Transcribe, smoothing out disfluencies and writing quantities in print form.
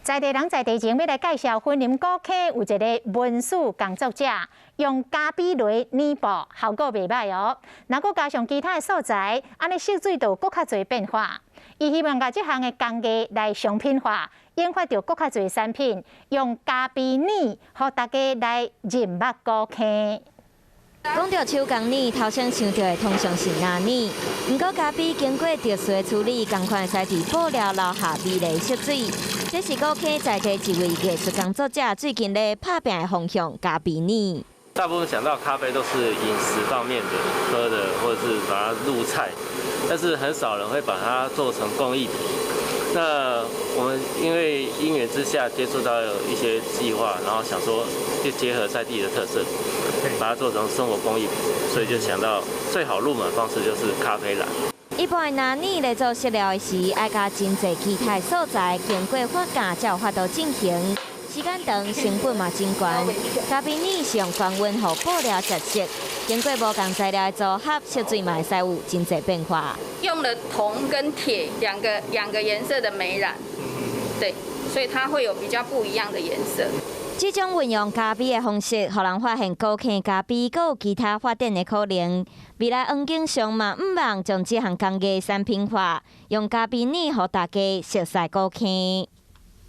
在地人在地情欲來介紹，雲林古坑有一个文史工作者，用咖啡犁染布，效果袂䆀哦。若閣加上其他的素材，按呢色水就有閣較濟變化。伊希望共這項的工藝來商品化，研發著閣較濟產品，用咖啡染，予大家來認捌古坑。講著手工染，頭先想著的通常是藍染。毋過咖啡經過特殊的處理，仝款會使佇布料留下美麗色水。這是古坑在地一位藝術工作者最近咧拍拚的方向——咖啡染。大部分想到咖啡都是飲食方面的，喝的，或者是把它入菜，但是很少人會把它做成工藝品。那我們因為因緣之下接觸到一些計劃，然後想說就結合在地的特色，把它做成生活工藝品，所以就想到最好入門方式就是咖啡染。一般的藍染咧做色料的時，愛加真濟其他素材，經過發酵才有法度進行。時間長，成本嘛真懸。咖啡染是用高溫予布料着色，經過無仝材料的組合，色水嘛會使有真濟變化。用了銅跟鐵兩個顏色的媒染，對，所以它會有比較不一樣的顏色。這種運用咖啡的方式，予人發現古坑咖啡閣有其他發展的可能。未來黃景祥嘛，向望將這項工藝產品化，用咖啡染予大家熟悉古坑。